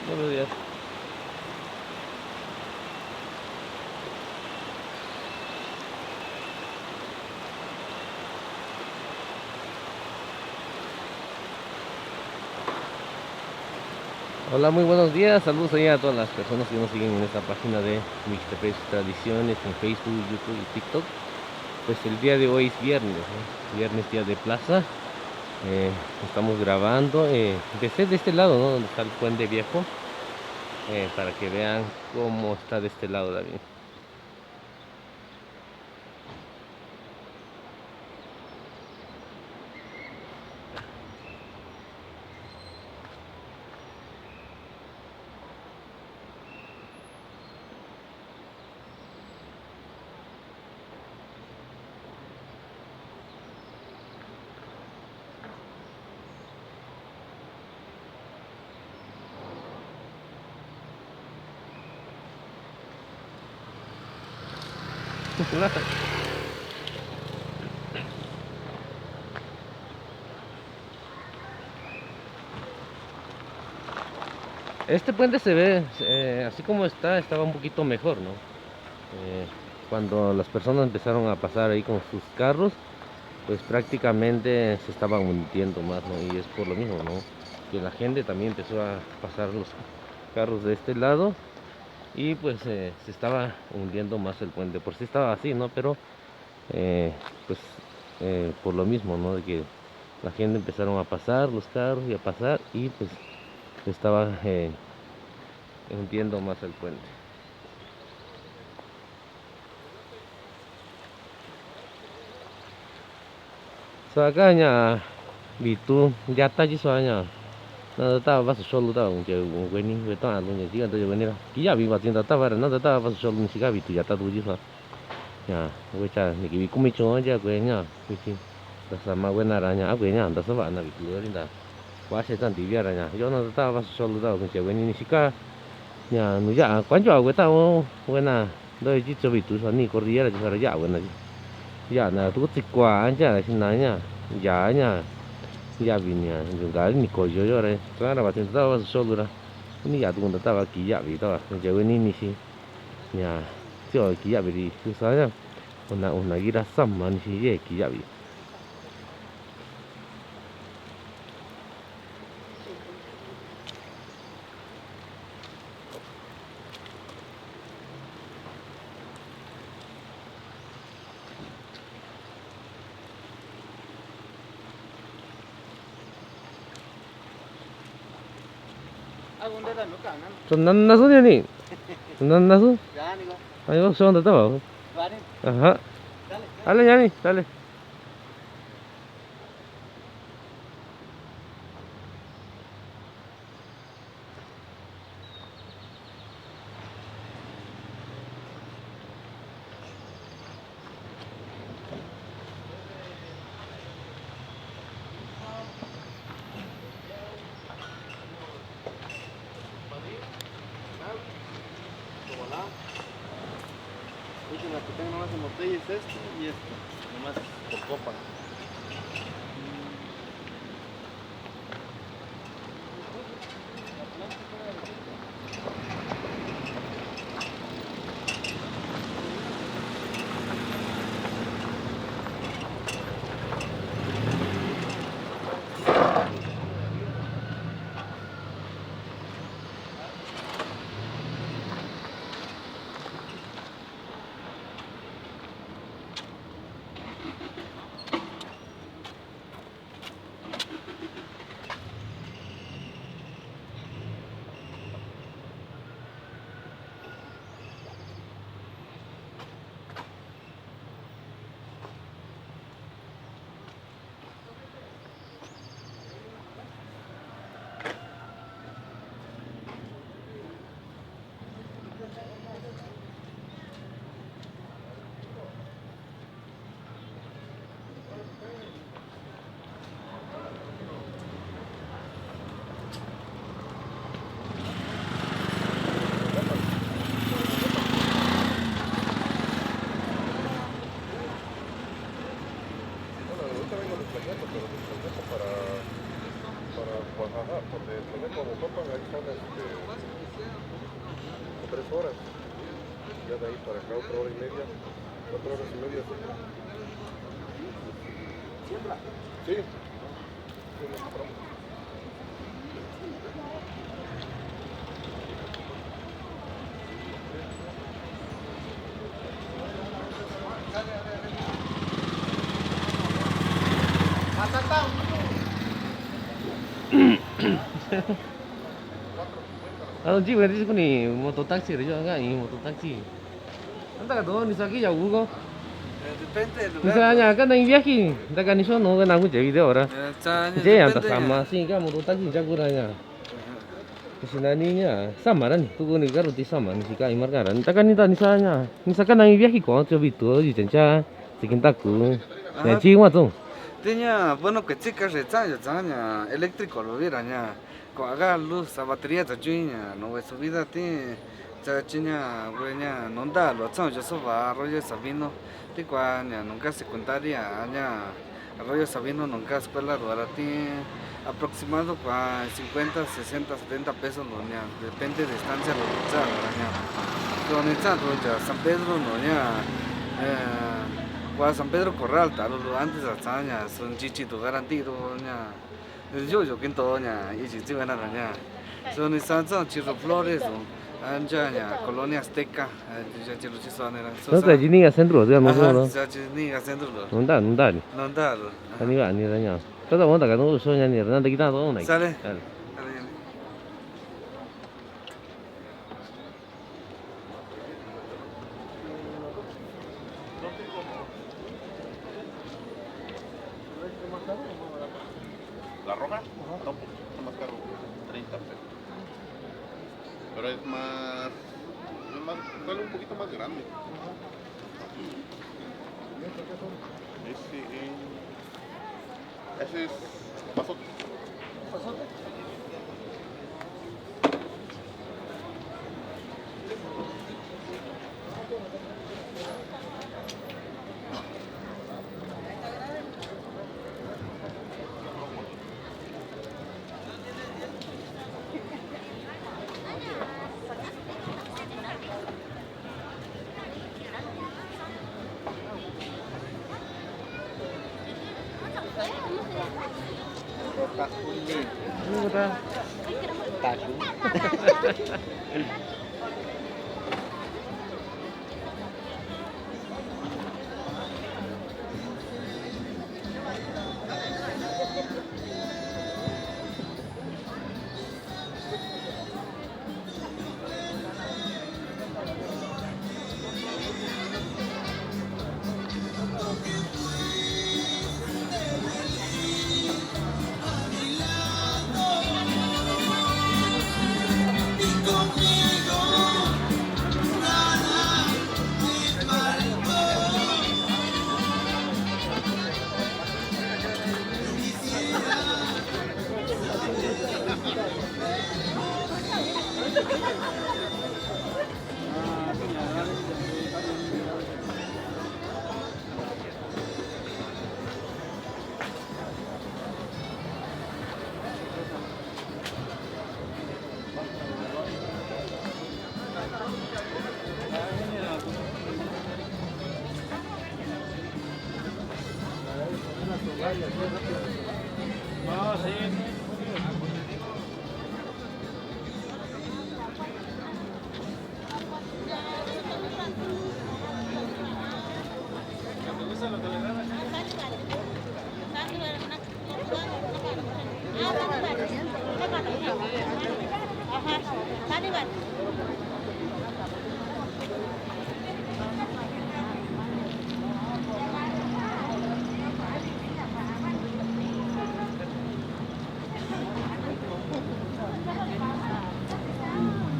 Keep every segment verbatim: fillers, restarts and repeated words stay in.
Buenos días. Hola, muy buenos días. Saludos ahí a todas las personas que nos siguen en esta página de Mixtepec Tradiciones en Facebook, YouTube y TikTok. Pues el día de hoy es viernes, ¿no? Viernes, día de plaza. Eh, estamos grabando. Eh, empecé de este lado, ¿no? Donde está el puente viejo. Eh, para que vean cómo está de este lado también. Este puente se ve, eh, así como está, estaba un poquito mejor, ¿no? Eh, cuando las personas empezaron a pasar ahí con sus carros, pues prácticamente se estaba hundiendo más, ¿no? Y es por lo mismo, ¿no? Que la gente también empezó a pasar los carros de este lado y pues, eh, se estaba hundiendo más el puente. Por sí estaba así, ¿no? Pero, eh, pues, eh, por lo mismo, ¿no? De que la gente empezaron a pasar los carros y a pasar y pues estaba, eh, hundiendo más el puente. Saka ña vitu yata jisu ña. Na ta va su solu ta un je un kueni ve ta lu ña jiga ta je kueni ra. Kiya vi va sin ta ta va ra na ta va su solu ni sika vitu yata tu jisu. Ña, we cha ni ki vi kumi chon ja kue ña, mi chi. Dasa ma we na ra ña, a kue ña, dasa va na vi klo ri da. Wa she tan di via ra ña, yo na ta va so lu da, kue che we ni ni shika. Ña, nu ya, kuan jo a we ta o, we na, do ji cho vi tu sa ni ko ri ra, sa ra ya we na ji. Ya na, tu tsi kua, an ja, si na ña, ya ña. Ya vi ña, ju ga ni ko yo yo re, sa ra va tin ta va so lu ra. Ni ya tu ta va ki ya vi ta va, je we ni ni si. Ña, tio ki yavi ri, kusa ña. Una, una gira sama ni si ye ki yavi. Tonannasu ni ani. Tonannasu. Ani ko sonda taba. Aha. Dale, yani, dale. Última que tengo nomás en botella es esta y esta, nomás por copa. Ah, donde tenemos Huajuapan, ahí están, este, como tres horas. Ya de ahí para acá, otra hora y media, cuatro horas y media, sí. Sí. A, no, chico, dice que ni mototaxi, yo acá, y mototaxi. Anda, que todo, ni saquilla, Hugo. Eh, depende del lugar. Ni sa ña, acá no hay viaje, da que ni son, no, que no, que video ahora. Eh, sa ña, ya, ya, depende, ta sama, ña. Sí, que mototaxi, ya, cura, ña. Ajá. Pues, na ni ña, sama, ni, tú, ni, claro, ti sama, ni siquiera, y marca, ni, ta que ni, ta, ni sa ña, ni sa que no hay viaje, con otro, vi, tú, y chancha, si quien ta, cu. Ajá. Ña, chi, ma, tú. Ti ña, bueno, que chica, se sa, ya, sa, ña, eléctrico, lo vira, ña. Kuaga luz, a, batería ta chuiña, no ve subida ti, cha chiña, ve ña, nonta lo tsa, yo soba Arroyo Sabino, ti kua ña, nunca secundaria, ña, Arroyo Sabino, nunca escuela, lo ara ti, aproximado kua cincuenta, sesenta, setenta pesos, lo ña, depende de distancia, lo tsa, lo ña. Lo ni tsa, lo ya San Pedro, lo ña, eh, kua San Pedro Corral, ta, lo, lo antes, a, tsa, ña, son chichi, tu garantía, lo ña. Yo, yo, quinto, ña, y si, si, buena, ña. So, ni sa, sa, Chirro Flores, o, ancha, ña, Colonia Azteca, eh, ya, Chirro, Chirro, Sonera. So, no, sa, sa, chini, a, centro, o sea, no, ajá, no, no. Sa, chini, a, centro, lo. Nonta, nonta, ni. Nonta, lo. Ajá. Ani, va, ni, ña. Todo mundo, que no, so, ña, ni, nada, quita, todo, ni. Sale. Sale. Sale, sale. ¿La roja? Ajá. Está un poquito más caro, treinta pesos. Pero es más, es más, sale un poquito más grande. Ajá. Ese, eh, ese es pasote. ¿Pasote?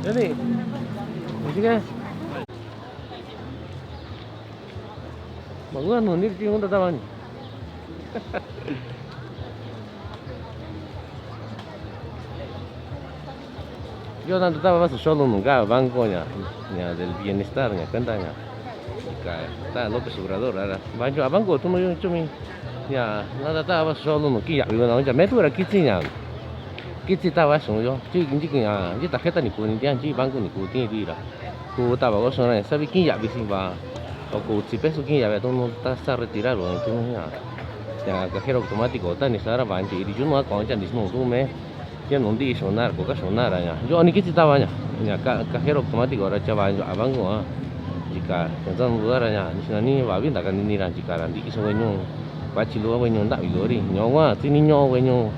Jadi, ini kan. Maguwa no nir chi un tatawani. Yo nando taba va su sholu nunka banco ña, ña del bienestar ña cuenta ña. Ka ta López Obrador ara. Banco a banco tu no yo chumi. Ña nando taba va su sholu nunka ya yo na ya me tu ra kitsi ña. Kítsi tava xoon yo, chi nchí ki a, nchí tarjeta ni ku ni tia, nchí banco ni ku tia ti ra. Ku tava ko xoon ra, savi kiin yavi sin va. O ku tsi peso kiin yavi, tonu ta sa retirar lo, tonu ya. Ya cajero automático ta ni sa ra va nchí ri, yu no a ko cha ni snu tu me. Tia no nti xoon na ra, ko ka xoon na ra ya. Yo ni kítsi tava ya. Ya ca-, cajero automático ra cha va yo a banco a. Chika, ya sa nu ra ya, ni sna ni va vi nda ka ni ni ra chika ra nti xoon ve ñu. Kuachi lo ve ñu nda vi lo ri. Ño wa, tsi ni ño ve ñu.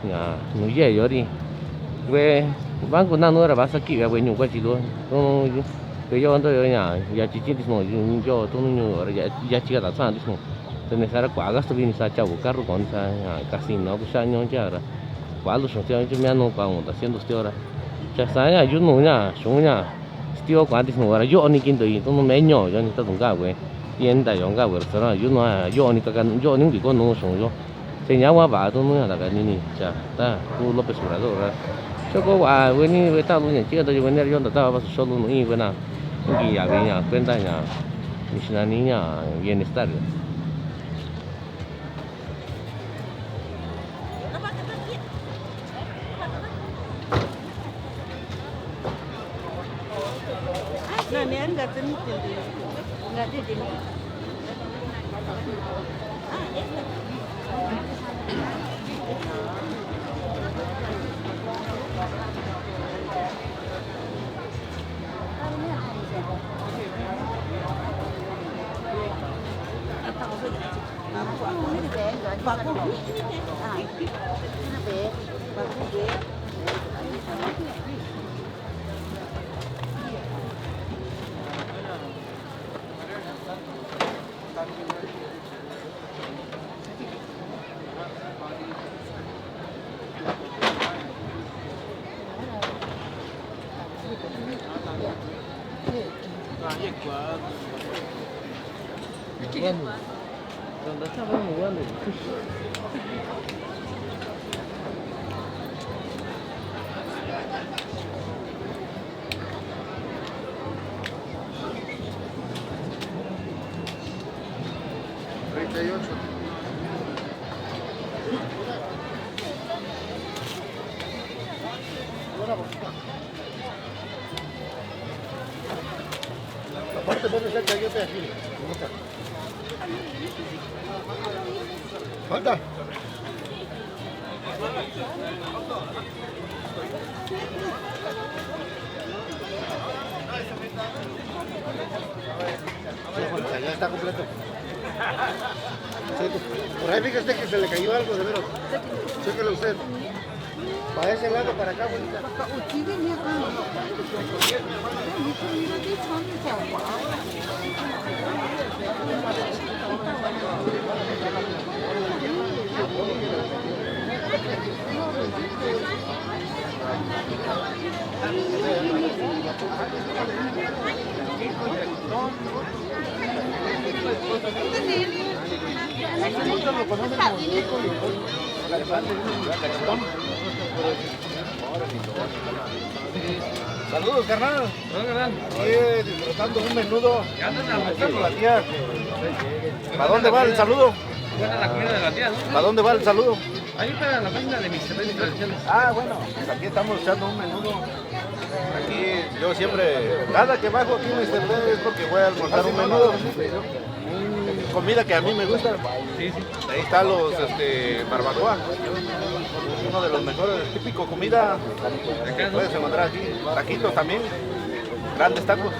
Ya, nu ye yo ri. Ve, banco na nu ra va sa ki ve ñu kuachi lo. Tonu, ve yo ndo yo ya, ya chi chi ti snu, yo tonu ñu ra ya, ya chi ka ta sa ti snu. Te ni sa ra kua gasto vi ni sa cha vu carro ko ni sa, ya, casi no ku sa ño cha ra. Kua lu xoon cha, cha mia no kua un ta siendo este hora. Cha sa ya, yu nu ya, xoon ya. Stiu kuan ti snu ra yo ni kiin to i, tonu me ño yo ni ta tu nga ve. Tienda yo nga ve restaurant, yu nu a, yo ni ka ka, yo ni ki ko nu xoon yo. Seña wa va tonu ya ta ka ni ni, cha, ta, ku López Obrador ra. Cho ko wa, ve ni, ve ta lu ña, chi ka ta yo ve ni ra yo ta ta va su sho lu nu i ve na. Ngi ya ve ña, cuenta ña, ni sna ni ña, bienestar. Treinta y ocho. Aparte, pon cerca, yo te aquí. Falta. Ya está completo. Sí, por ahí fíjese que se le cayó algo, de veras. Chéquelo usted. Para ese lado, para acá, abuelita. Saludos, carnal. Hola, carnal. Aquí, eh, disfrutando un menudo. Ya andan almorzando. Aquí con la tía. ¿Para dónde va el saludo? Buena la comida de la tía, ¿no? ¿Para dónde va el saludo? Ahí para la página de mis tradiciones. Ah, bueno, pues aquí estamos echando un menudo. Aquí yo siempre, cada que bajo aquí, mister T, es porque voy a almorzar un menudo. Mm, comida que a mí me gusta. Sí, sí. Ahí está los, este, barbacoa. Uno de los mejores, típico comida que puedes encontrar aquí. Taquitos también. Grandes tacos.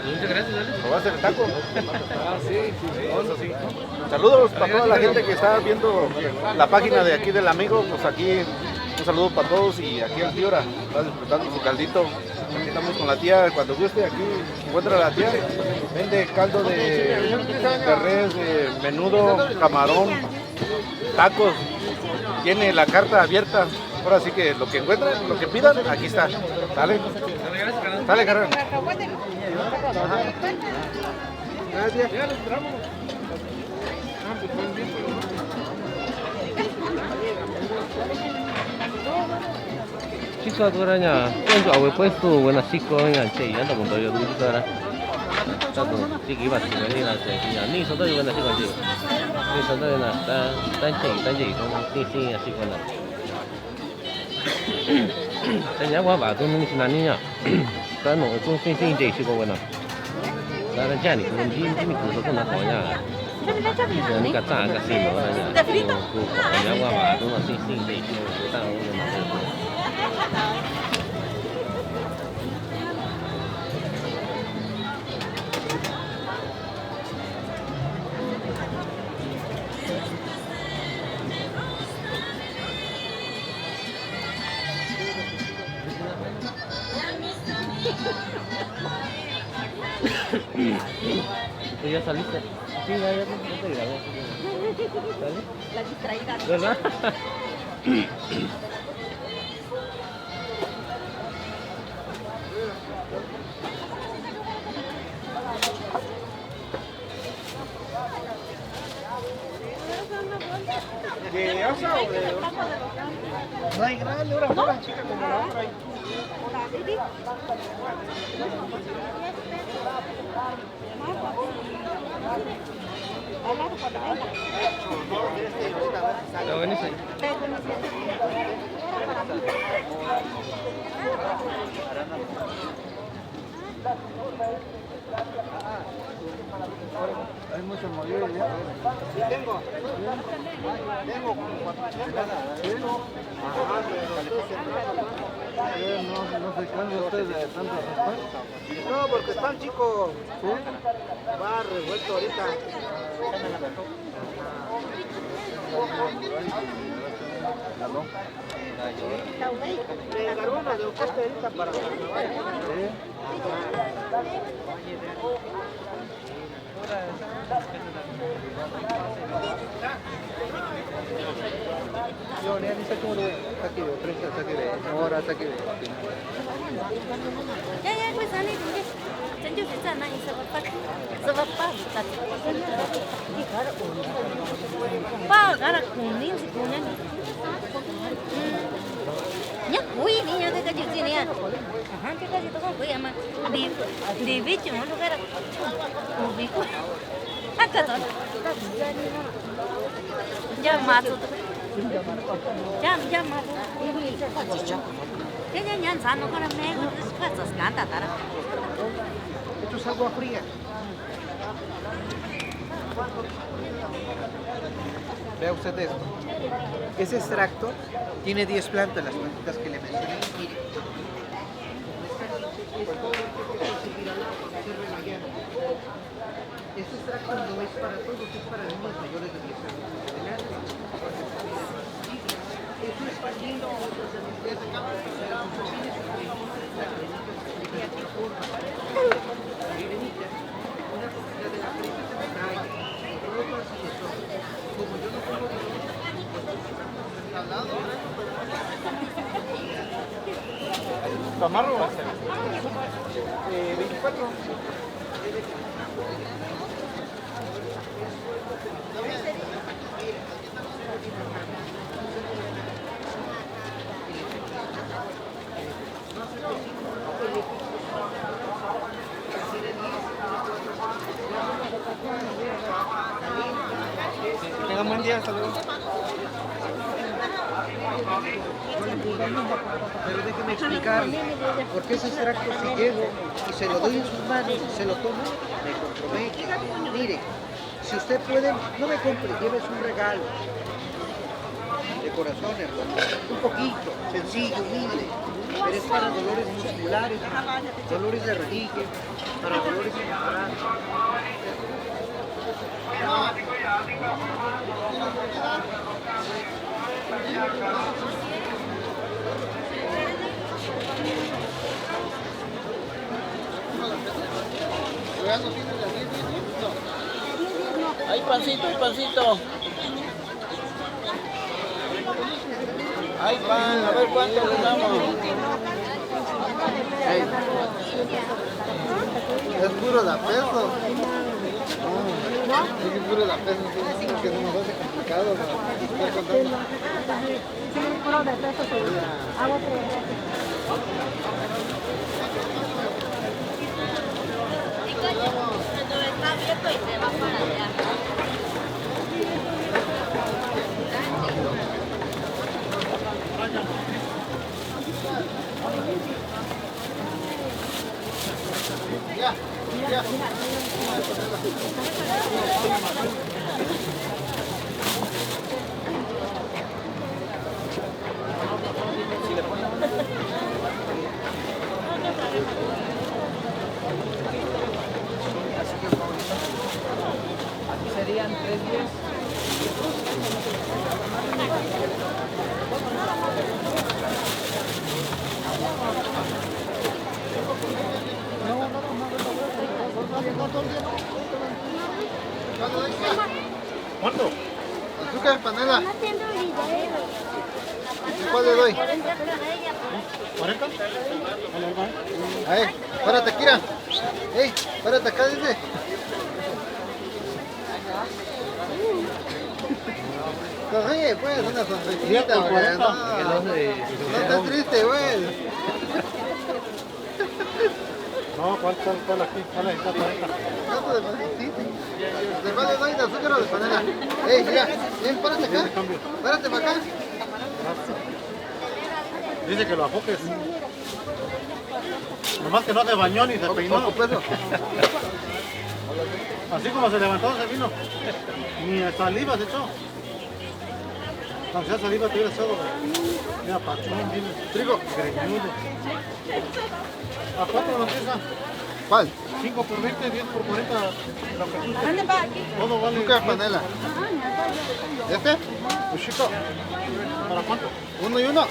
Muchas gracias, ¿eh? ¿Probaste el taco? Ah, sí, sí. Eso sí. Saludos para toda la gente que está viendo la página de aquí del amigo. Pues aquí un saludo para todos y aquí el tío ahora está disfrutando su caldito. Aquí estamos con la tía, cuando guste, aquí encuentra la tía. Vende caldo de, de res, de menudo, camarón, tacos. Tiene la carta abierta. Ahora sí que lo que encuentran, lo que pidan, aquí está. ¿Sale? Sale, carnal. Gracias. Chixuatura ña, kuentu awe puestu, buena xiko ña, che, ya nda kuento yo dulce ra. Tatu, tiki basi, ni la che, ya, ni soto yo buena xiko, che. Ni soto yo na, ta, ta che, ta che, ni si, ya xiko na. Tanyá wa ba tu ni si na ni ya. Ta no tu si si de si ko wa na. Ta na ja ni ku ni ni ku so na ko ya. Ni ka ta ka si no na ya. Ku ko ya wa ba tu na si si de si ko ta o na. ¿Tú ya saliste? Sí, ya, ya, ya te grabé. ¿Sale? La distraída. ¿Verdad? ¿De asa o de...? No hay grande, ahora fuera, chica, como la otra. Está buenísimo. Hay mucho movimiento, ¿eh? Sí tengo. Tengo como cuatro. Sí. Ajá, pero no sé si... Eh, no, no se cansa usted de tanto raspar. No, porque está el chico. ¿Sí? Va revuelto ahorita. Me agarró una de un coste ahorita para... Sí. Ña kui ni ña te ka ji si ni ña. Aja, te ka ji to ka kui ama. Di, di bichi mo to ka ra. Ubi ko. Aka to. Ya ma to. Ya, ya ma to. Ya, ya, ya, sa no ka ra me ko ka sa skanta tara. Esto es agua fría. Vea usted esto. Ese extracto tiene diez plantas, las plantitas que le mencioné. Mire. Este extracto no es para todos, es para niños mayores de diez años en adelante. Eso es para niños. Camargo, eh, veinticuatro. Que tengan buen día, saludos. Pero déjeme explicarle por qué ese extracto, si llego y se lo doy en sus manos, se lo tomo, me comprometo. Mire, si usted puede, no me compre, llévese un regalo. De corazón, hermano. Un poquito, sencillo, humilde. Pero es para dolores musculares, dolores de rodilla, para dolores musculares. Hay pancito, hay pancito. Hay pan, a ver cuánto le damos. Ey. Es puro de a peso. No, es que puro de a peso, sí, que no nos hace complicado, ¿no? Estoy contando. Sí, puro de peso seguro. Hago tres veces. Aquí serían tres días. ¿Cuánto? Azúcar, panela. ¿Cuál le doy? ¿Cuarenta? Ahí, párate, Kira. Ey, párate acá, dice. Sonríe, pues, una sonrisita, hombre, no. No estés triste, güey. No, ¿cuál, cuál, cuál aquí? ¿Cuál es esta cuarenta? ¿Cuánto de panela? Sí, sí. ¿De cuál le doy, de azúcar o de panela? Ey, mira, ven, párate acá. Párate para acá. Dice que lo afoques. Nomás que no se bañó ni se peinó. Así como se levantó, se vino. Ni saliva se echó. Aunque sea saliva, te hubiera echado. Mira, pachón, viene. Trigo. Greñudo. ¿A cuánto lo empieza? ¿Cuál? Cinco por veinte, diez por cuarenta, lo que tú quieras. Todo vale. ¿Azúcar, panela? ¿Este? Un chico. ¿Para cuánto? ¿Uno y uno?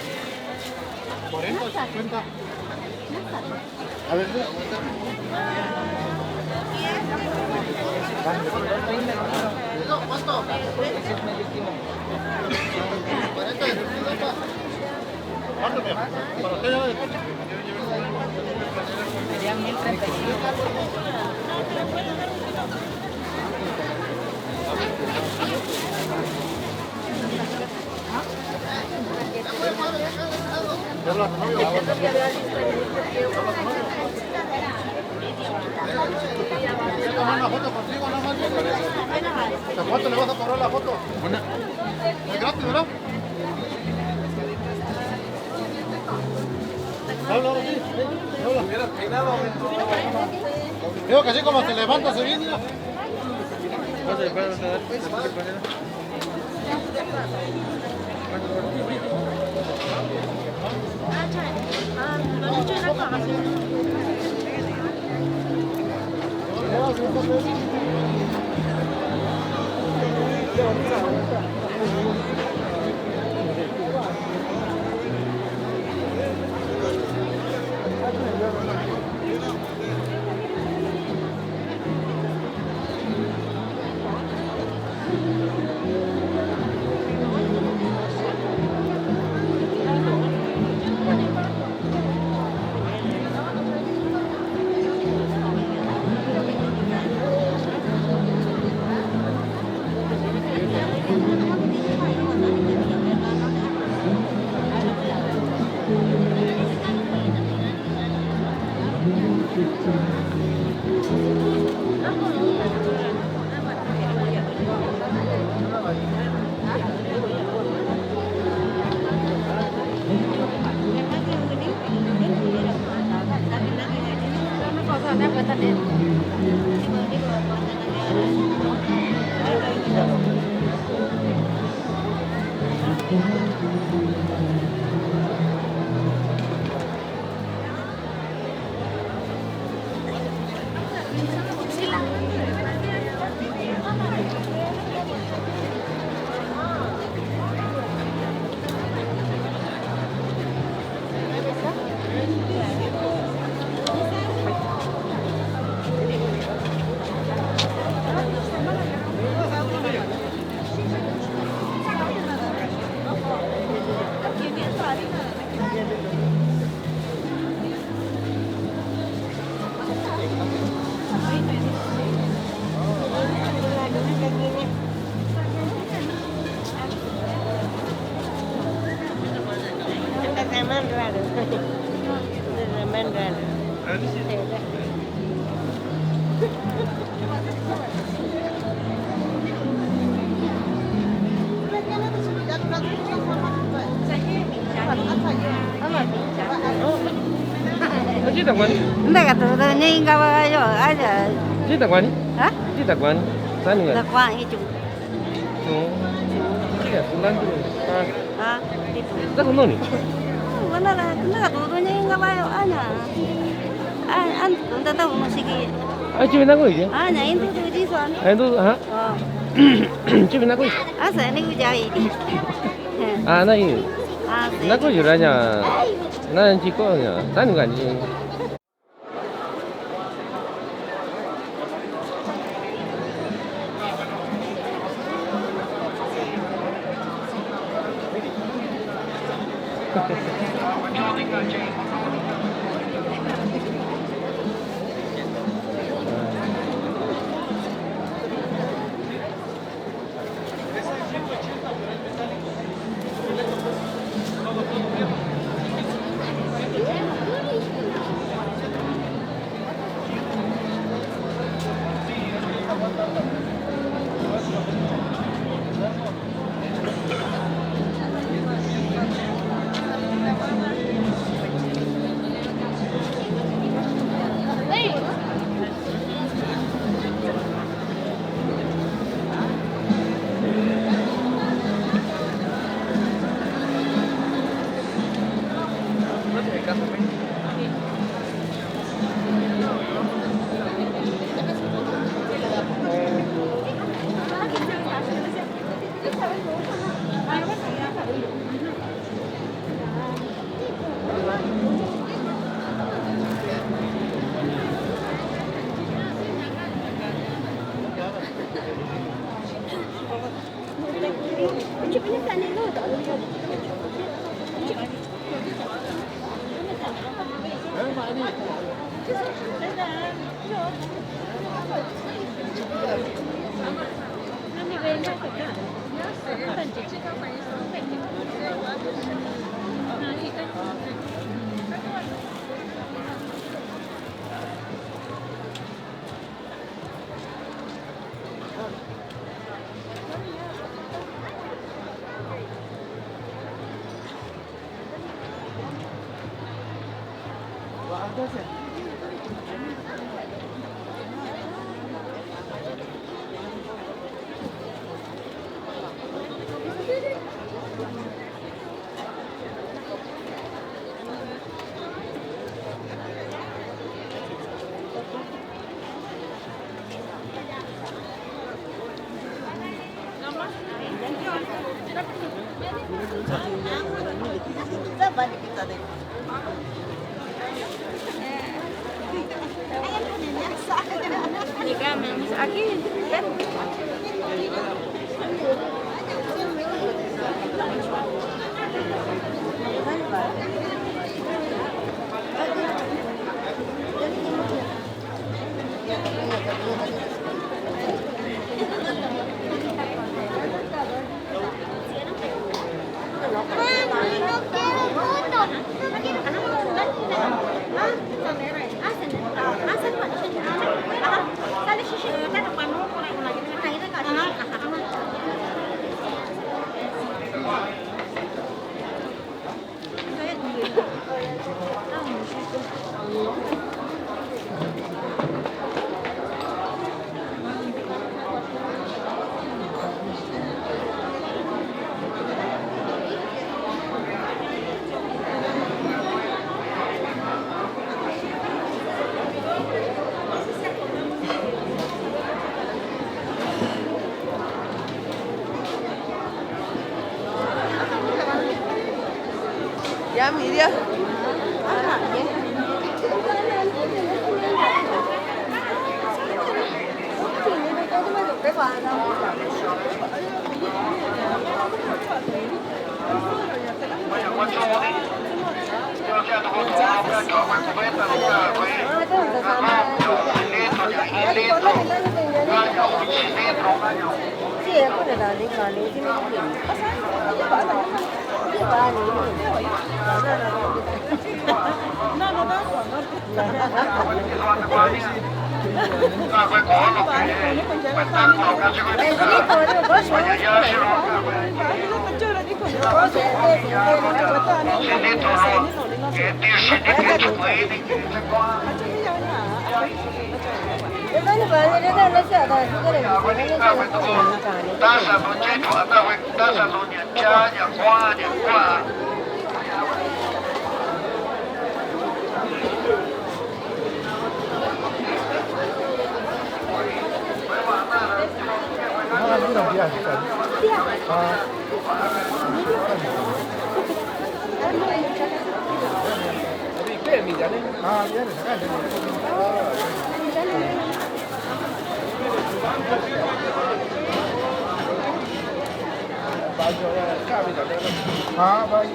Cuarenta, cincuenta. A ver, sí. ¿Cuánto? ¿Cuánto, mijo? ¿Para qué? Serían mil treinta y cinco. ¿Te cuánto le vas a cobrar la foto? Una. Es gratis, ¿verdad? Habla, ahora sí. Habla. Digo que así como se levanta, se viene, mira. Chi takuan ni? Nda ka tu tu ni nga ba yo, aja. Chi takuan ni? Ha? Chi takuan ni? Sani nga? Takuan ichu. Oh. Chi ka tu lan tu. Ha? Takuan ni? Mana la, nda ka tu tu ni nga ba yo, aja. An, an, nda takuan ni sigi. Aja, chi bina ko ya? Aja, intu tu ji suan. Intu, ha? Oh. Chi bina ko ya? Asa ni ku jai di. Ah, na i. Ah, na ko jura nya. Na chi ko nya. Tan ga ni. Ya, Miriam. हाँ भाई।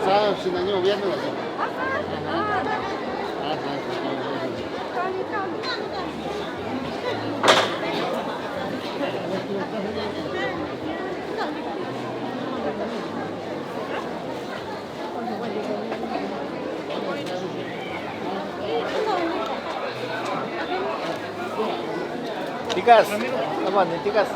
Sábado, si no, viernes. Tikas, aman, tikas.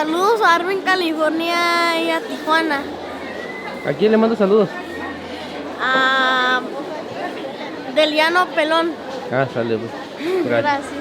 Saludos a Arvin, California y a Tijuana. ¿A quién le manda saludos? A Deliano Pelón. Ah, sale, pues. Gracias. Gracias.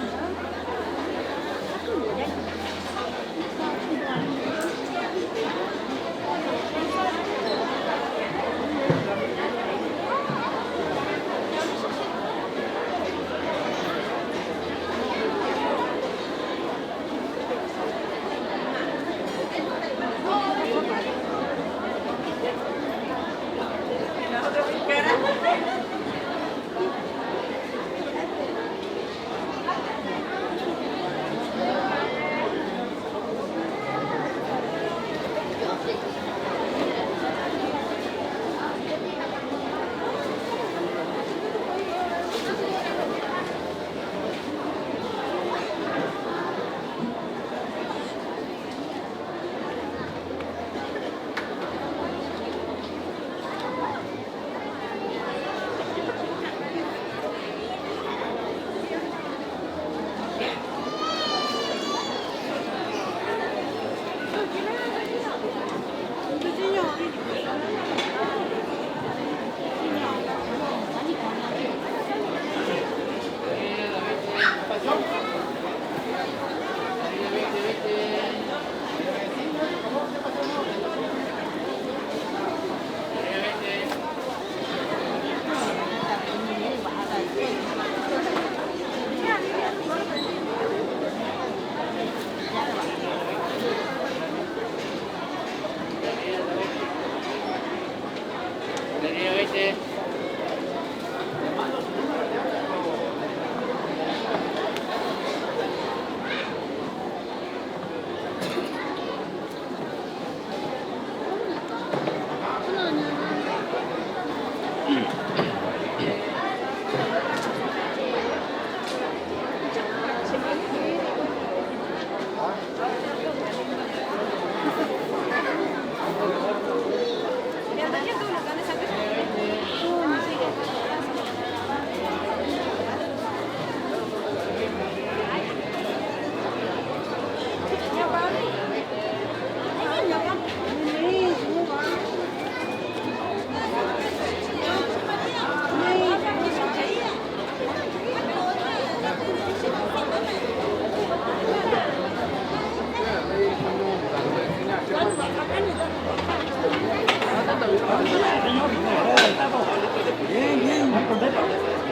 Bien, bien, contento.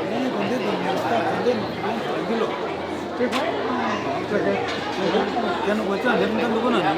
Bien, contento, está contento, bien, tranquilo. Ya no cuesta, ya no tanto con nada.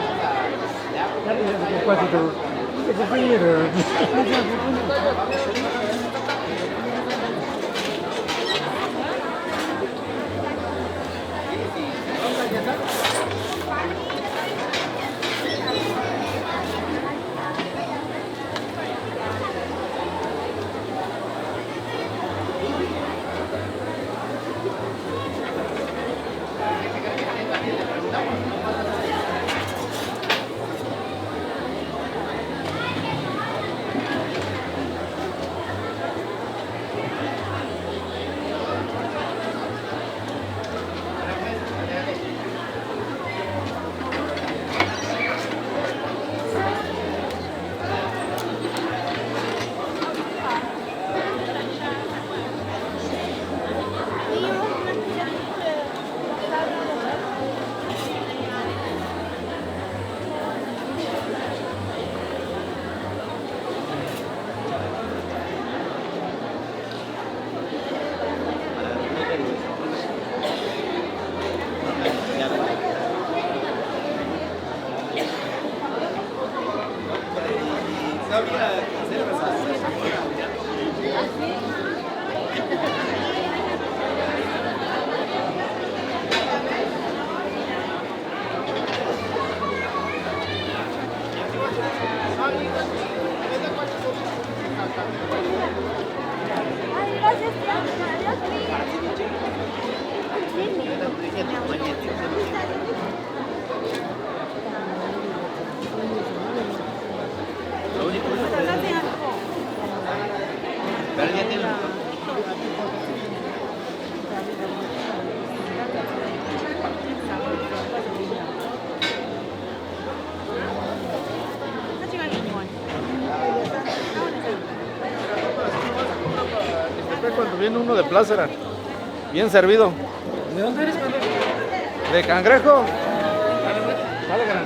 Cuando viene uno de plaza, era bien servido. ¿De dónde eres, cuando? De Cangrejo. Sale, carnal.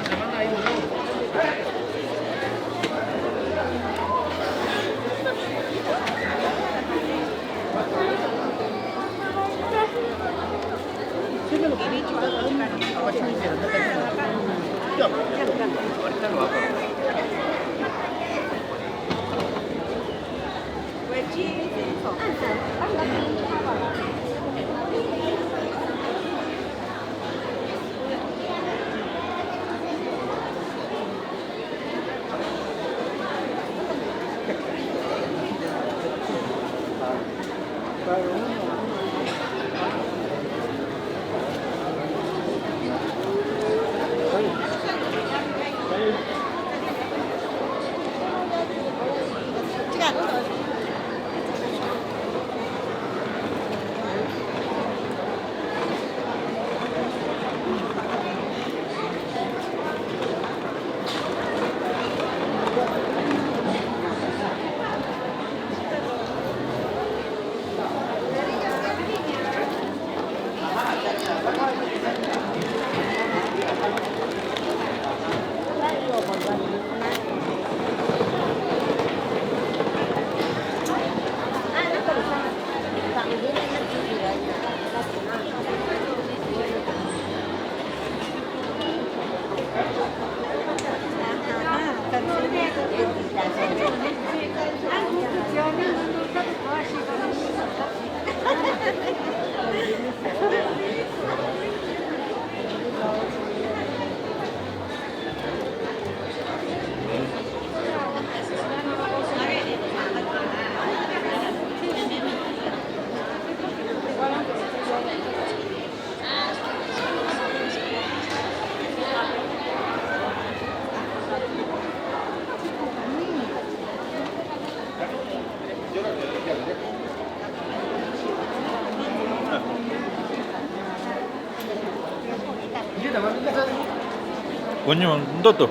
Kueñu, ntoto.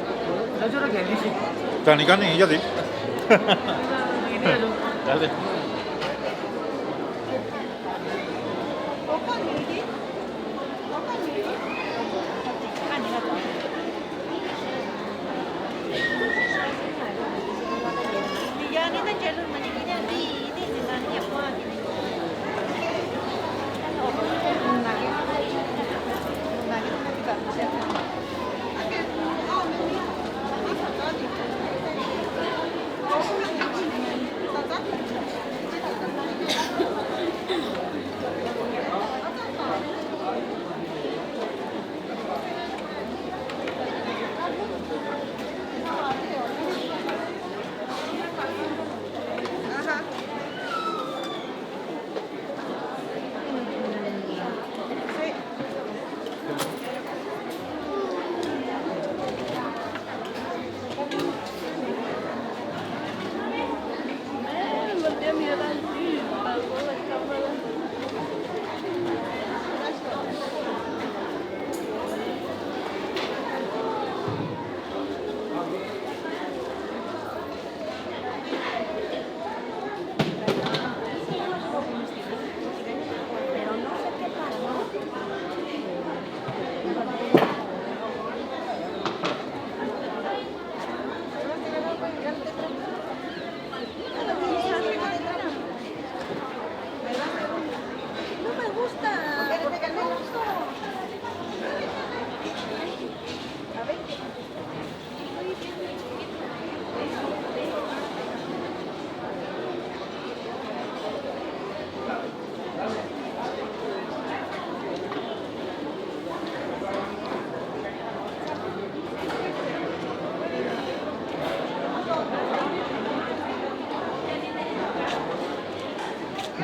Kani, kani, ya di. Ya di.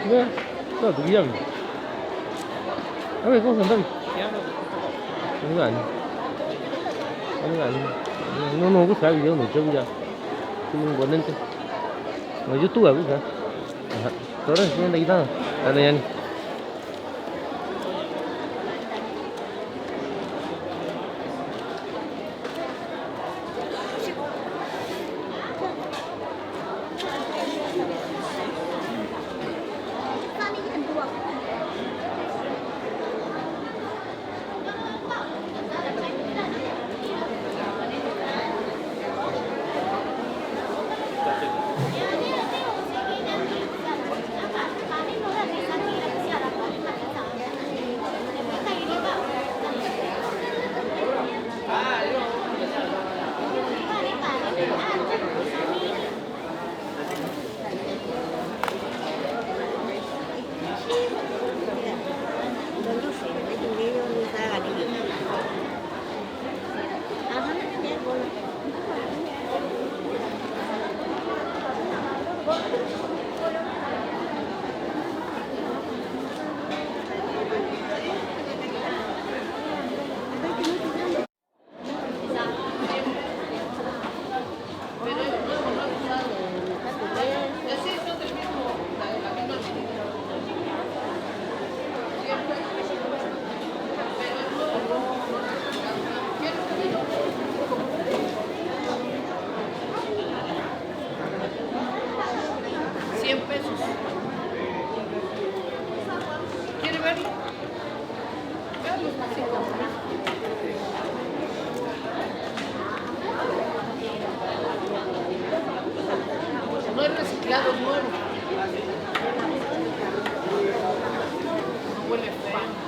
Ito, ito, ito, ito. A ver, ¿cómo se llama? Ano nga ni? Ano nga ni? No, no, gusto sabi, yo no, yo ya. Tiene un bonete. No, yo tuve, ¿sabes? Aha. Torres, no, ahí está. Ano yan? Cien pesos. ¿Quiere verlo? No hay reciclado nuevo. Huele feo.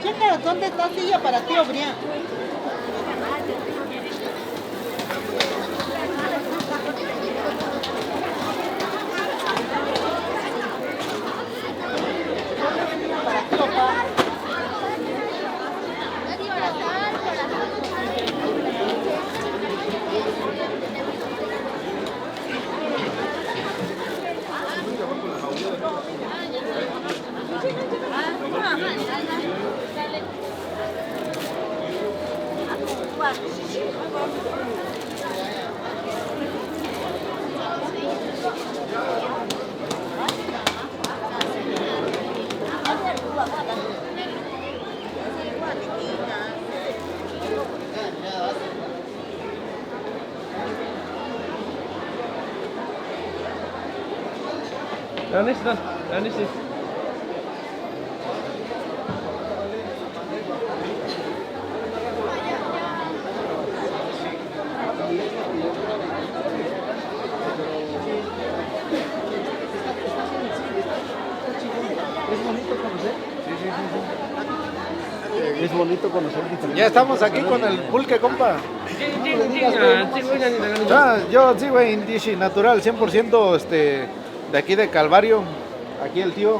Checa dónde está silla para tío Brian. Ya estamos aquí con el pulque, compa. Ah, yo sí, güey, indígena natural, cien por ciento, este, de aquí de Calvario. Aquí el tío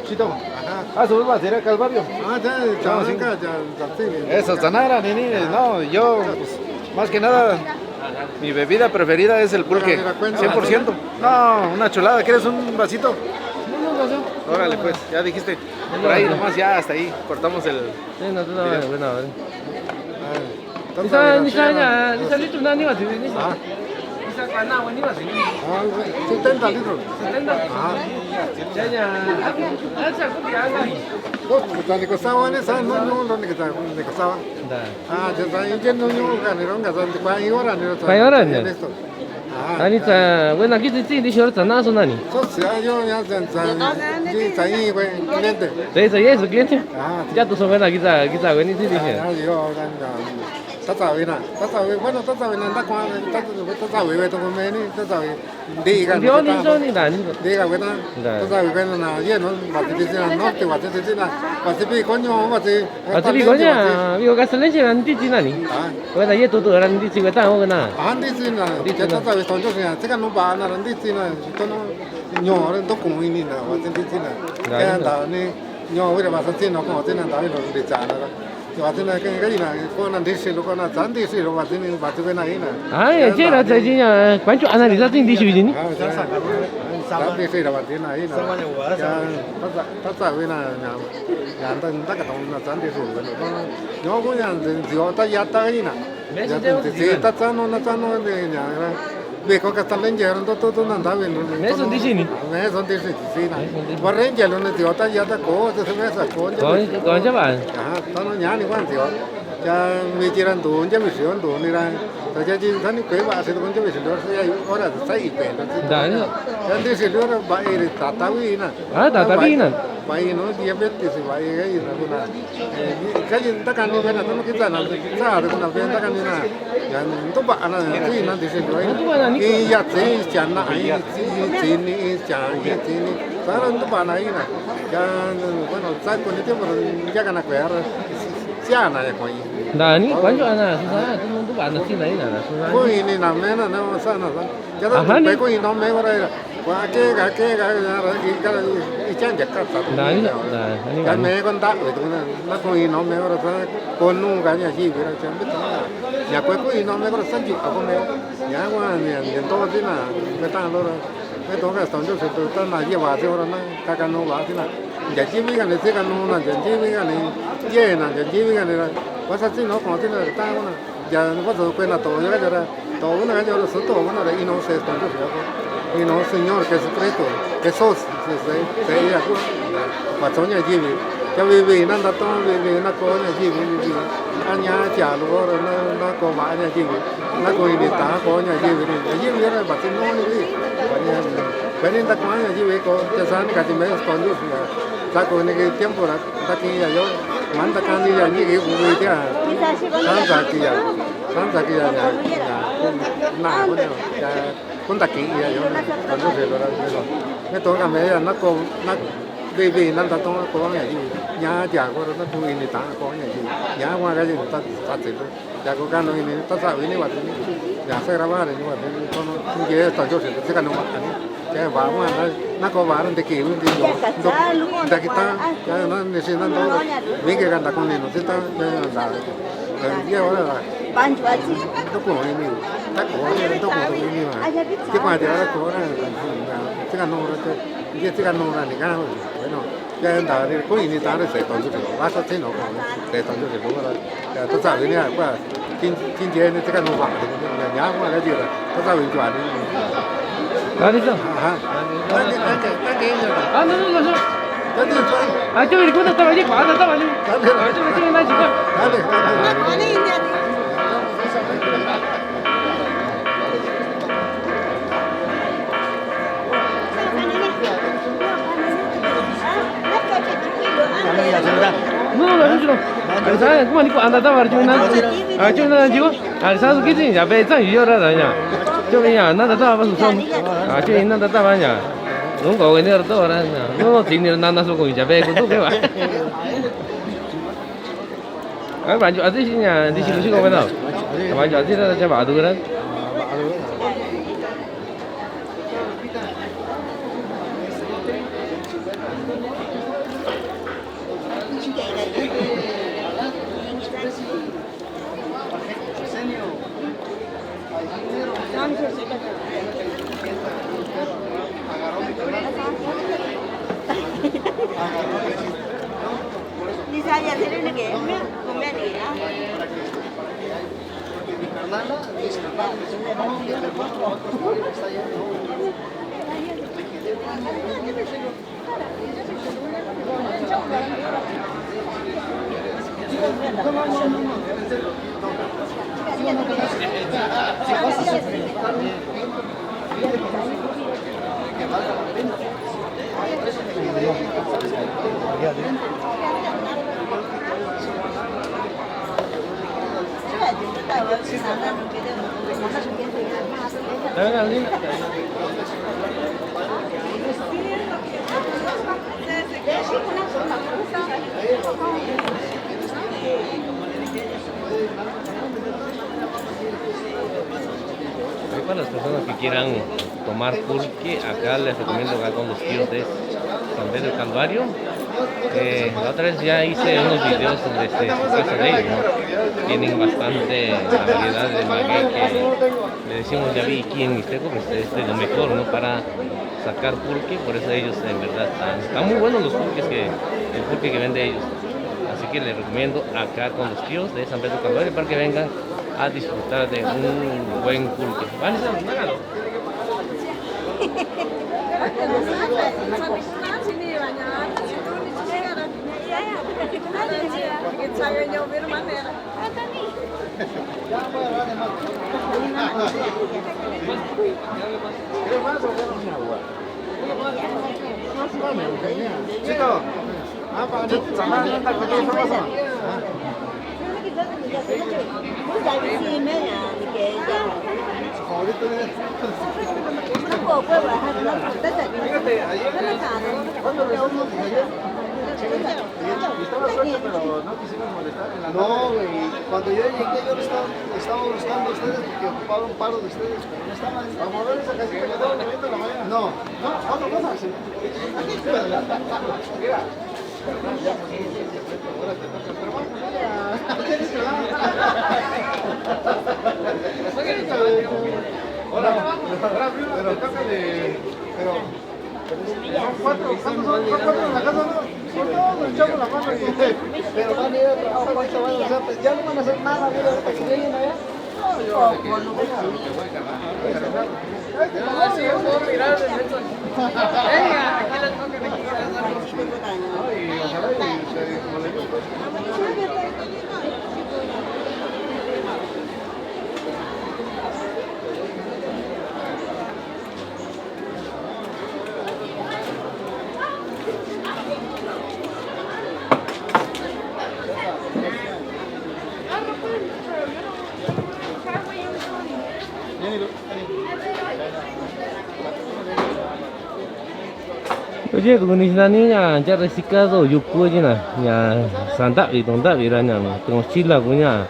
Chito. Ajá. Ah, subimos a hacer acá al barrio. Ah, ya, ya, no, sí. Venga, ya, ya, sí, bien. Eso, Sanara, nini, no, yo, pues, más que nada, mi bebida preferida es el pulque, mira, mira, cuenta. Cien por ciento. No, una chulada, ¿quieres un vasito? No, no, no, no. Órale, pues, ya dijiste. Por ahí nomás, ya hasta ahí cortamos el video. Sí, no, tú no, bueno, a ver. Ay. Nisa, nisa, nisa litro na ni wasi, nisa. Ah. Nisa, kwa na, ni wasi. Ah, setenta litros. Setenta. Ah. Ya, ya. Ah, sa, kuti, ah, sa. No, sa ni ko sawa ni sa, no, no, no, ni ko sa, ni ko sawa. Da. Ah, ya sa, ya no, no, ka ni ro, ka sa, kwa hora ni ro, sa. Kwa hora ni. Ya, listo. Ah, ani sa, wena, kisi, si, di, shor, sa, na, so, nani. So, si, ah, yo, ya, sa, sa, si, sa, i, we, cliente. Sa, sa, yes, cliente. Ah, si. Ya, to, so, wena, kisa, kisa, weni, si, di, ah, ya, yo, ya, ya. Tatsawi na, tatsawi, bueno, tatsawi na, nda kwa, tatsawi, tatsawi, we, to, me, ni, tatsawi. Ndi ka, ndi ka, we ta. Ndi ka, we ta. Tatsawi, we na, ye no, wasi, di, si, na, no, te, wasi, di, si, na, wasi, pi, koño, wasi. Wasi, pi, koño, pi, ko, ka, sa, le, si, na, ndi, si, nani. Ah. We na, ye, to, to, ra, ndi, si, we ta, o, na. Ah, ndi, si, na, ndi, si, ya, na. Tatsawi, tonjo, si, na, tsika, no, ba, na, ra, ndi, si, na, to, no, nyo, re, to, ko, ini, na, wasi, ndi, si, na. Nda, ya, nda, ni, nyo, we, ra, wasi, si, no, ko, si, na, nda, we, no, ndi, sa, na, ra. Wati na ke, ke ina, ko na ndisi lo, ko na sa ndisi lo, wati ni, wati ke na ina. Ai, che na, che na, kuancho analiza tin ndisi ni. Ah, sa, sa, sa ndisi lo, wati na ina. Ya, tatsa, tatsa we na, ya, ya, nda, nda ka tong na sa ndisi lo, no, no, ko ya, ndio ta ya ta ina. Ya, ndio ta sa no, na sa no, ya, ya. Be ko ka sa lenje ro to to to na nda be no. Me so ndisi ni. Me so ndisi si na. Me so ndisi. Wa renje lo ne ti ota ya ta ko se se me sa ko nje. Ko, ko nje ba. Aha, ta no nya ni wan ti o. Ya me ji ran do nje me si on do ni ran. Ta ja ji sa ni kue ba se ko nje me si lo se ya ora sa i pe lo. Da ni. Ya ndisi lo ra ba e re ta ta wi na. Ah, ta ta wi na. Ba e no diabetes ba e ga i na ko na. Kaji nda kani bena tono kita na sa de kuna bena kani na. Ya nto ba na si na ndisi lo. Nto ba na ni. I ya si cha na i si si ni i cha i si ni. Sa na nto ba na i na. Ya bueno sa ko ni te mo ya kana ko ya. Cha na ya ko i. Nda ni kuancho ana sa nto ba na si na i na. Ko i ni na me na na sa na sa. Aha, ni. Ko i no me ko ra. Wa ke ga ke ga ga i ga i chan ja ka sa. Na ni na ni. Ga me ko nda we tu na na ko i no me ko ra sa ko nu ga nya ji we ra chan bi ta. Nya ko ko i no me ko ra sa ju a ko me. Nya wa ni ni to ti na me ta lo ra. Me to ga sa ju se to ta na ye wa se ko ra na ka ka no wa ti na. Ja ji we ga ni se ka no na ja ji we ga ni. Ye na ja ji we ga ni ra. Wa sa ti no ko ti na ta ko na. Ya no pasa kue na to ya ya ra to una ya ra su to una ra i no se espanto ya ko i no Señor Jesucristo Jesús se se se ya ko pa to nya ji bi ya bi bi na nda to bi bi na ko nya ji bi bi a nya ja lo ko na na ko ba nya ji bi na ko i ni ta ko nya ji bi ni ya ji bi ya ra ba ti no ni bi ba ni ba ni nda ko nya ji bi ko ya sa ni ka ti me espanto ya sa ko ni ke tiempo ra. Nda ki ya yo, man nda ka ni ya ni ki ku wi tia. San sa ki ya, san sa ki ya ya, ya, na ko ne ya, ku nda ki ya yo, ka no se lo ra me lo. Me to ka me ya na ko, na, bi bi na nda to ko ya yi, ya ya ko na ku i ni ta ko ya yi, ya wa ka yi ta, ta se lo. Ya ko ka no ini ta sa ini wa ini. Ya se ra wa ini wa ini kono ini ta yo se se ka no wa ini. Ya wa wa na na ko wa de ki un di yo. Nda kita ya na ni si na no. Mi ke ka nda ko ni no si ta ya ya nda. Ya wa la. Banjo ati. To ko ini. Ta ko ini to ko ini wa. Ti pa ya ko na. Ti ka no ra to. Ti ka no ra ni ka. Bueno. Ya nda ni ko ini ta re se to yo. Wa sa ti no ko. Se to yo. Ya to sa ni ya kwa. Kin, kin je ne te ka no ba, ya, ya, wa la ji la, ta sa wi jua ni. Ka ni sa? Aha. Thank you, thank you, thank you. Ah, no, no, no, no. Thank you, sir. Ah, yo, yo, no, estaba allí, ah, no, estaba allí. Thank you. Ah, yo, yo, no, chica. Thank you, thank you. No, no, no, no. Ari sa, kuma ni ko anda ta bar chuna. Ah, chuna na jigo. Ari sa, kisi, ya be sa, yo ra ra ya. Chuna ya, na ta ta ba su son. Ah, chuna na ta ta ba ya. Nunca voy ni ra to ra ya. No, no, si ni na na su ko ya be ko to ke ba. Ai, banjo ati si nya, di si ko si ko ba na. Banjo ati na ta ba du ra. Ahí para las personas que quieran tomar pulque, acá les recomiendo acá con los tíos de San Pedro Calvario. Eh, la otra vez ya hice unos videos desde su casa de ellos, ¿no? Tienen bastante la variedad de maguey que le decimos yabi'i aquí en mixteco, pues es de lo mejor, ¿no? Para sacar pulque, por eso ellos en verdad están, están muy buenos los pulques que, el pulque que vende ellos. Así que les recomiendo acá con los tíos de San Pedro Calvario para que vengan a disfrutar de un buen pulque. Vanessa, hágalo. No, güey, cuando yo llegué, yo lo estaba, estaba buscando a ustedes porque ocupaba un paro de ustedes, pero no estaban. Vamos a ver esa casita que estaba en la mañana. No, no, otra cosa. Mira. Ahora te toca, pero vamos, ya. Ahora, ahora, primero te toca de, pero Son cuatro, ¿cuántos son? Son cuatro en la casa, ¿no? Son todos echamos la mano aquí. Pero van a ir a trabajar, ahorita van a hacer, ya no van a hacer nada, mira, ahorita que lleguen allá. No, yo ahorita que voy, me voy, carnal. Ay, que no, sí, yo puedo mirar desde esto. Venga, aquí le tocan, aquí le tocan. Ay, ojalá y se, como le digo, pues. Oye, ku nixi nani ña, ya reciclado yuku yina, ña santavi, tontavi ra ña, tongosila ku ña,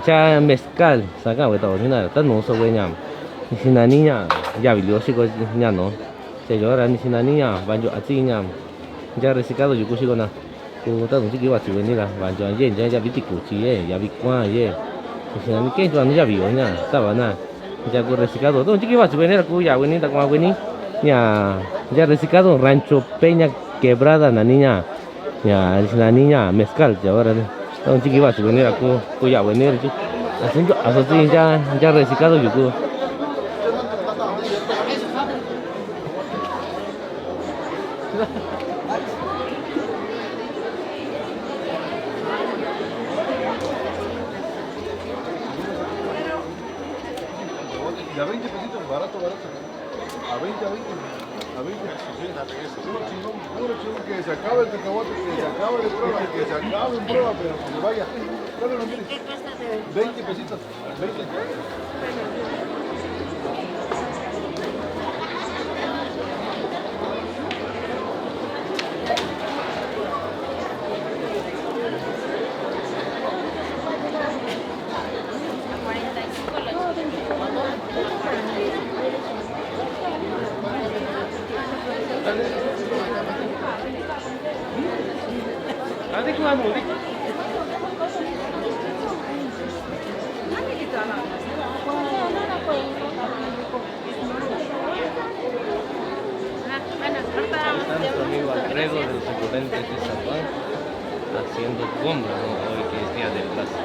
ya mezcal, saka weta ori na, ta no so we ña. Nixi nani ña, yavi lio xiko ña no. Che yo ra nixi nani ña, vancho atsi ña. Ya reciclado yuku xiko na. Ku ta no chiki watsi weni ra, vancho ye, ya, yavi tikuchi ye, yavi kuan ye. Nixi nani ke yo no yavi yo ña, ta va na. Ya ku reciclado, ta no chiki watsi weni ra ku ya weni, ta kuan weni. Ña, ya reciclado Rancho Peña Quebrada nani ña. Ña, nixi nani ña mezcal, ya ora. Ta un chiki watsi weni ra ku, ku ya weni ra chi. Asunto, asotsi ya, ya reciclado yuku. Ya veinte pesitos, barato, barato. A veinte, a veinte, a veinte. Puro chingón, puro chingón, que se acabe el cacahuate, que se acabe de prueba, que se acabe en prueba, pero que se vaya. Bueno, mire, veinte pesitos, veinte. Ahí está nuestro amigo Alfredo de los Ocurrentes de San Juan. Haciendo compras, ¿no? Hoy que es día de plaza.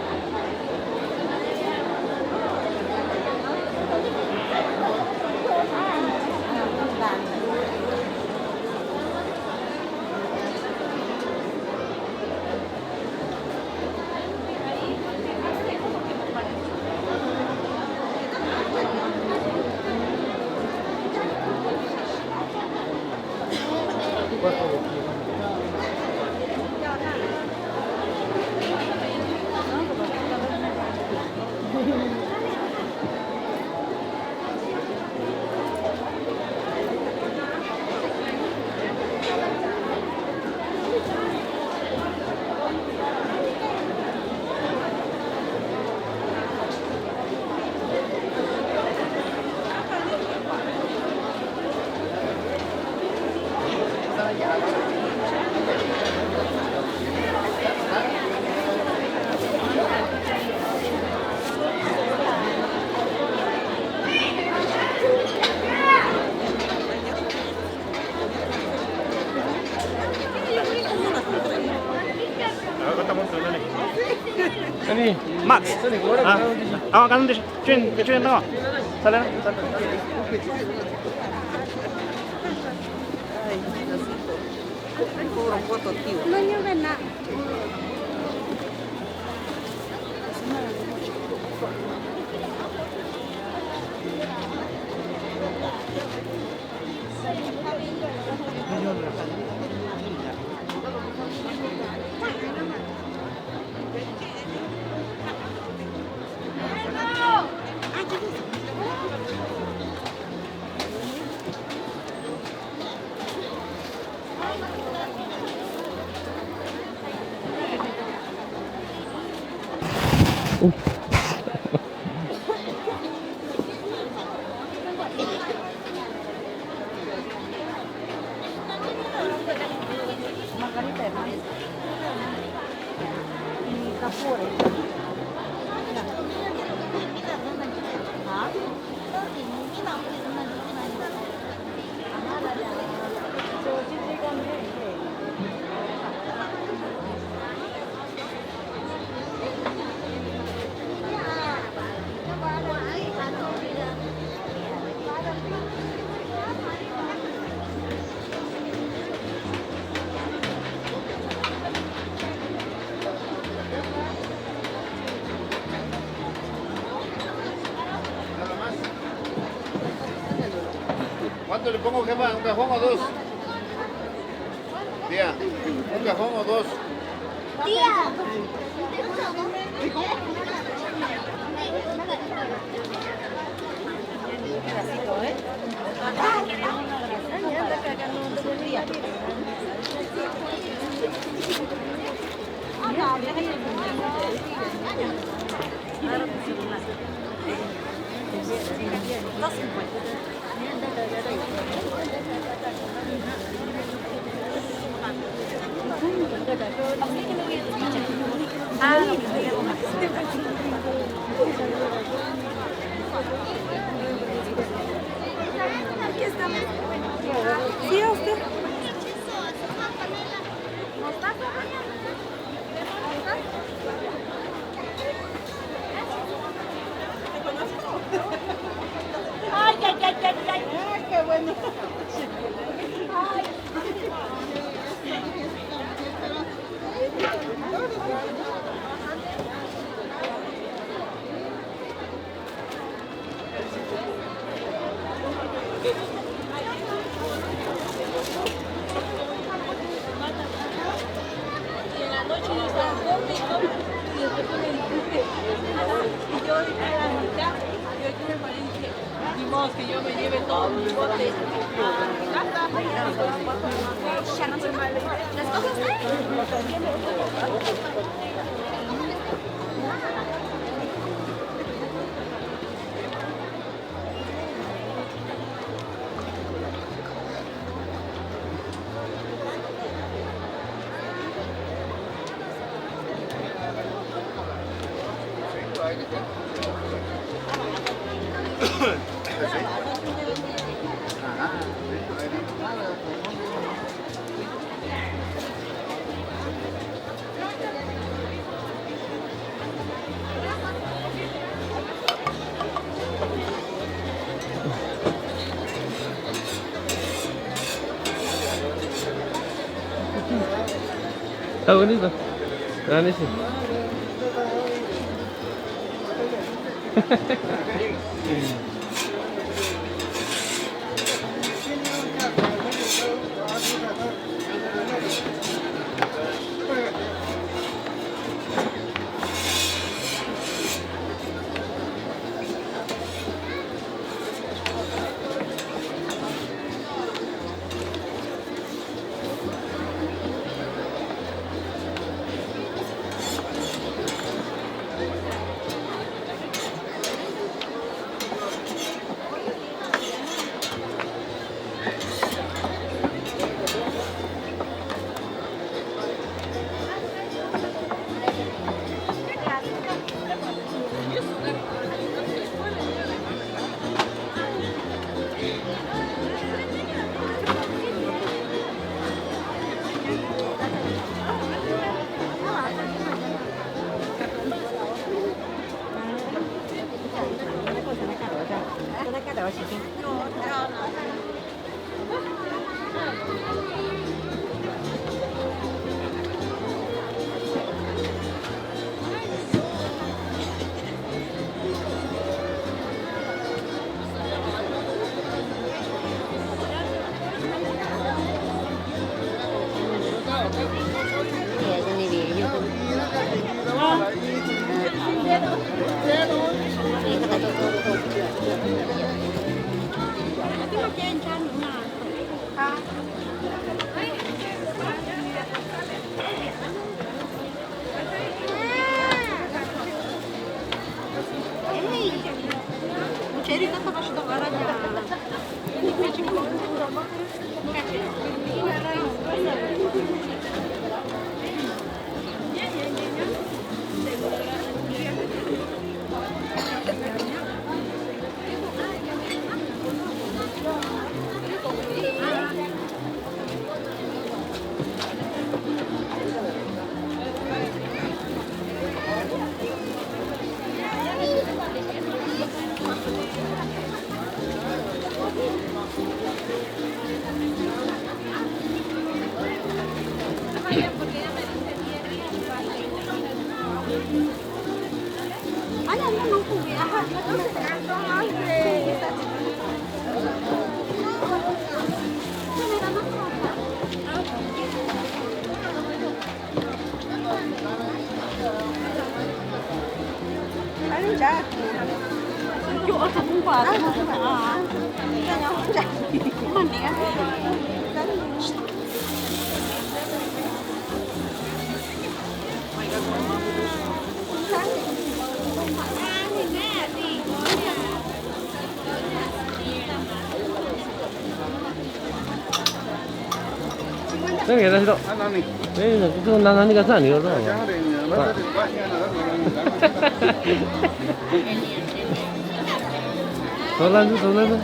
Max. Ah, awa, kanan de, chuen, chuen, no. Sale, sale. Ay, Diosito. Pobre foto, tío. No, no, ven. ¿Cuánto le pongo, jefa? ¿Un cajón o dos? Tía, ¿un cajón o dos? Tía. Sí, a usted. Ay, ay, ay, ay, ay. Ah, qué bueno. Ay. Tau ni to. Nani si. Nani ka sa ni ko. Tolan tu, tolan tu.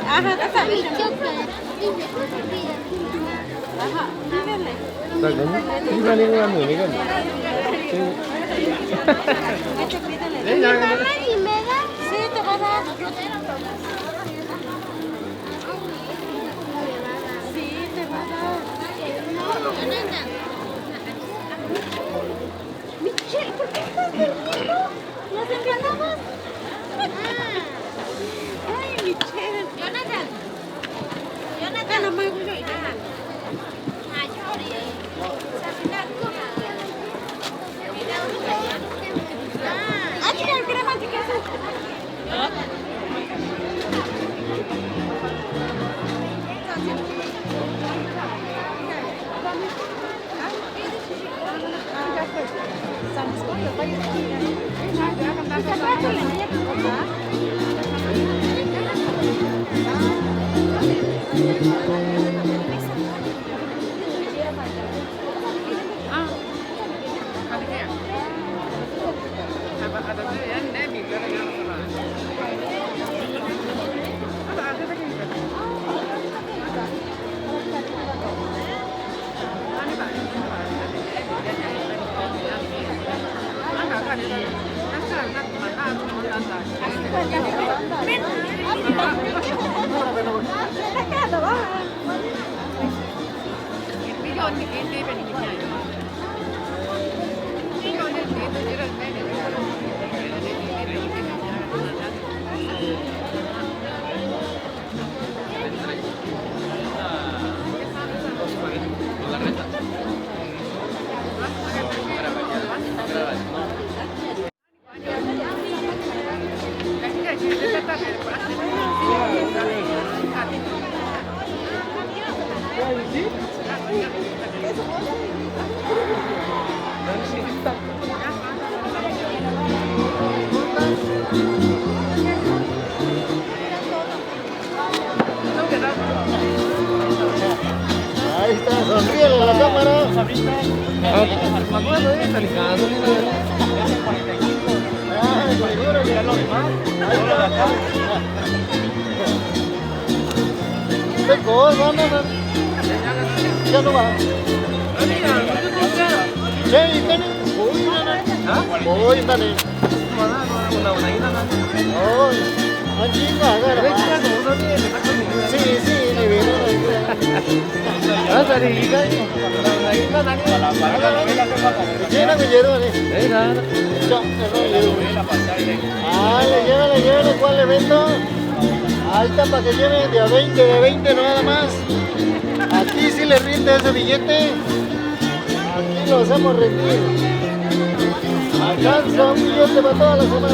Aha, ta sa. Michelle, ¿por qué estás durmiendo? ¿Nos enredamos? Ay, Michelle. Jonathan. Jonathan. Ahí está, sonríele a la cámara. Ah, bueno, eh, está ligado, mira. Ay, seguro que no. Ahí está. Te cobro, no, no. Ya no va. Che, y tiene. Uy, no, no. ¿Ah? Uy, dale. Una, una, una, una. Uy, anjinga, agora. Sí, sí, ni vino. Ah, está rica, eh. Llena, me lleno, eh. Eh, nada. Cha, no, lleno. Ah, le lleva, le lleva, ¿cuál evento? Ahí está, para que lleve de a veinte, de a veinte, no nada más. Aquí sí le rinde ese billete. Aquí lo hacemos rendir. Alcanza un billete para toda la semana.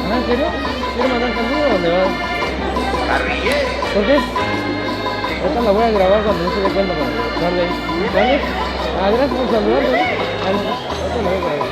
Ah, ¿en serio? ¿Quiere mandar saludos o le va? ¿Por qué? Ahorita la voy a grabar cuando no se dé cuenta, para darle ahí. ¿Dale? Ah, gracias por saludarme, ¿no? Ah, no, ahorita la voy a grabar.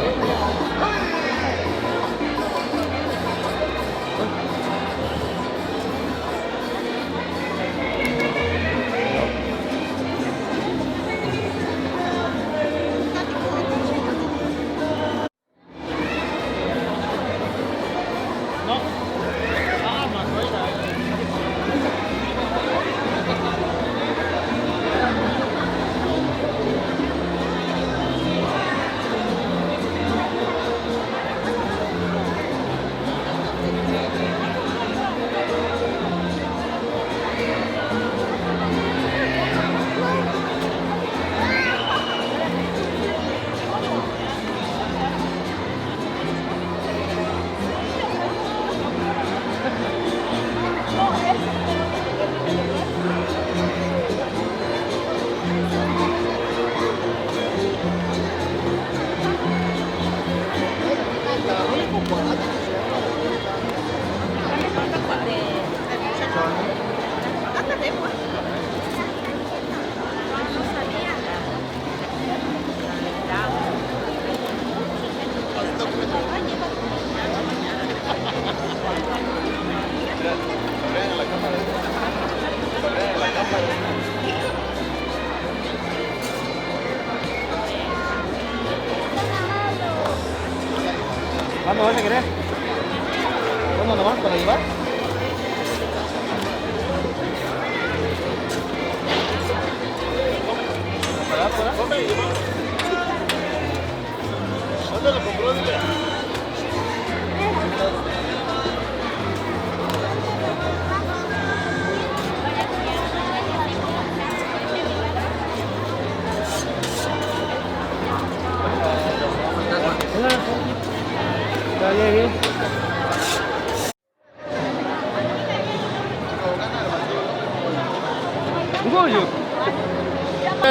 ¿Cuándo vas a querer? ¿Cuándo nos vamos para llevar? ¿Para, para? ¿Dónde lo compró? Dile.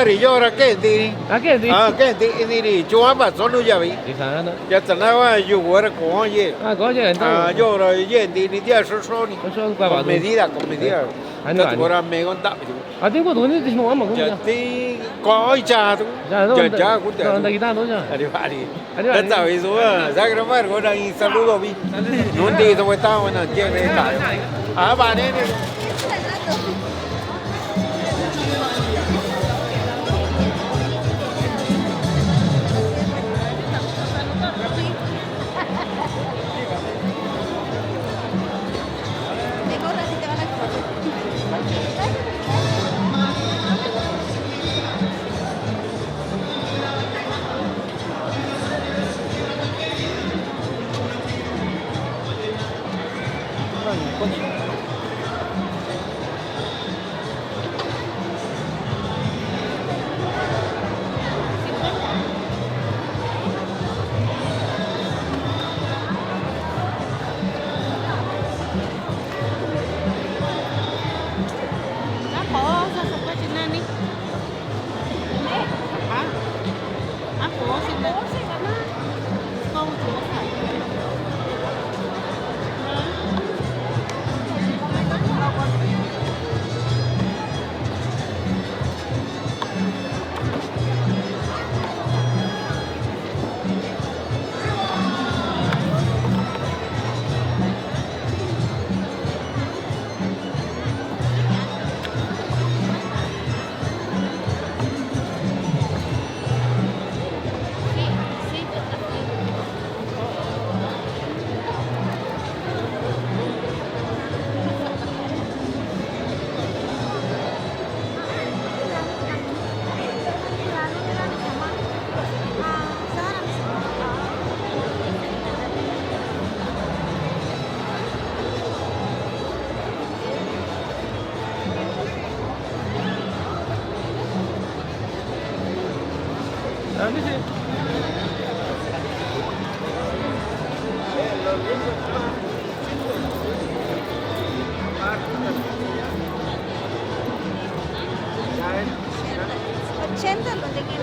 Ri yora kedi. A kedi. A kedi ni ri chua ba sonu ya bi. Ya tsana wa yu wa ra ko ye. A ko ye. A yora ye di ni dia so so ni. Con medida, con medida. Ora me gonta. Ati ko doni tisno ama ko. Jati ko icha tu. Ja ja ko ta. Ati ati. Ati ati. Sagra mar ko na saludo bi. Nundi to ta wana je me ta. A ba ne ne. Ochenta, no sé qué.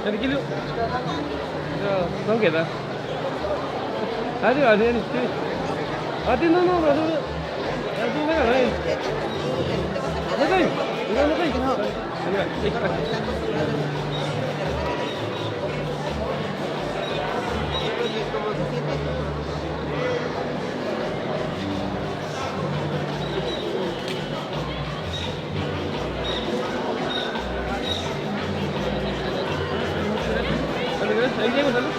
Adi kilo. Ya, no queda. Adi, adi, adi. Adi, no, no, no, no. Adi, no, no. No, no, no.